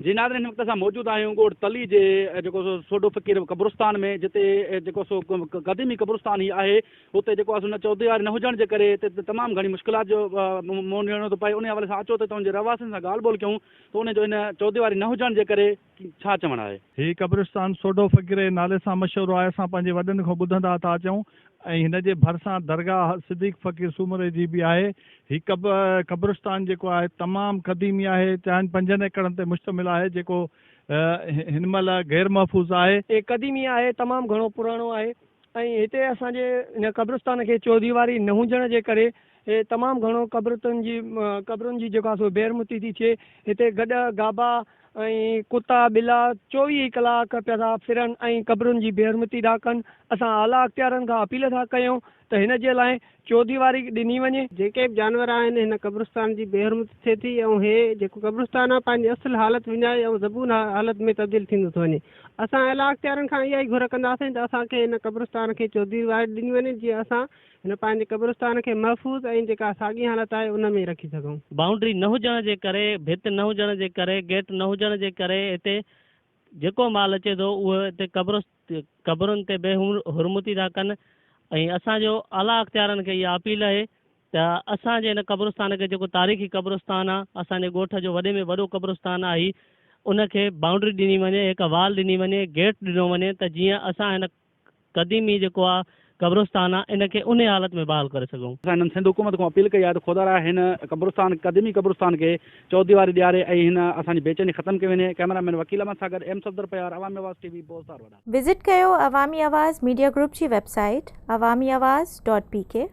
جي ناظرين هن وقت اسان موجود آهيون ڳوٺ تلي جي جيڪو سو سوڍو فقير قبرستان ۾ جتي جيڪو سو قديمي قبرستان هي آهي اتي جيڪو آهي سو نه چوديواري نه هجڻ جي ڪري هتي تمام گهڻي مشڪلات جو منهن ڏيڻو ٿو پئي انهي حوالي سان اچو ته هتان جي رهواسين سان ڳالهه ٻولهه ڪيون ته انهي جو هن چوديواري نه هجڻ جي ڪري ڇا چوڻ آهي. هي قبرستان سوڍو فقير جي نالي سان مشهور آهي اسان پنهنجي وڏن کان ٻڌندا ٿا اچون ۽ هن جي ڀرسان درگاهه صديق فقير سومري جي به آهي. هي قبرستان جيڪو آهي تمام قديمي آهي، چئن پنجن ايڪڙن تي مشتمل آهي جيڪو هن مهل غير محفوظ آهي. هي قديمي آهي، تمام گهڻو پراڻو آهي ۽ هتي اسان جي هن قبرستان کي چوديواري نه هجڻ جي ڪري هي تمام گهڻو قبرتن جي قبرن جي جيڪو آهي سو بي حرمتي ٿي ٿئي. هتي گڏهه، گابا ۽ ڪتا ٻلا چوويهه ئي ڪلاڪ پيا ٿا ڦرن ۽ قبرن جي بي حرمتي ٿا ڪن. اسان اعليٰ اختيارن کان اپيل ٿا ڪيون ته هن جي لاء چوديواري ڏني وڃي. جيڪي به جانور آهن هن قبرستان جي بي حرمتي ٿئي ٿي ۽ هي جيڪو قبرستان آهي پنهنجي اصل حالت وڃائي ۽ زبون حالت ۾ تبديل ٿيندو ٿو وڃي. اسان اعليٰ اختيارن کان اها ئي گهر ڪنداسين ته اسان کي هن قبرستان کي چوديواري ڏني وڃي جيئن اسان هن پنهنجي قبرستان کي محفوظ ۽ جيڪا ساڳي حالت آهي ان ۾ ئي رکي سگهون. بائونڊري نه هجڻ جي ڪري، ڀت نه هجڻ جي ڪري، گيٽ نه هجڻ جي ڪري هتي جيڪو مال اچي ٿو اهو هتي قبرن تي بي حرمتي ٿا ڪن ۽ اسان جو اعليٰ اختيارن کي اها اپيل آهي ته اسان جي هن قبرستان کي جيڪو تاريخي قبرستان آهي اسان جي ڳوٺ جو وڏي ۾ وڏو قبرستان آهي ان کي بائونڊري ڏني وڃي هڪ وال ڏني وڃي گيٽ ڏنو وڃي ته جيئن اسان هن قديمي جيڪو آ قبرستان آ ان کي انهي حالت ۾ بحال ڪري سگهون. اسان هنن سنڌ حڪومت کان اپيل ڪئي آهي ته خدارا هن قبرستان قديمي قبرستان کي چوديواري ڏياري ۽ هن اسان جي بيچيني ختم ڪئي وڃي ڪئميرا مين وڪيل احمد سان گڏ ايم صفدر پيار عوامي آواز ٽي وي بوزدار وڏا. وزٽ ڪيو عوامي آواز ميڊيا گروپ جي website Awami Awaz dot P K.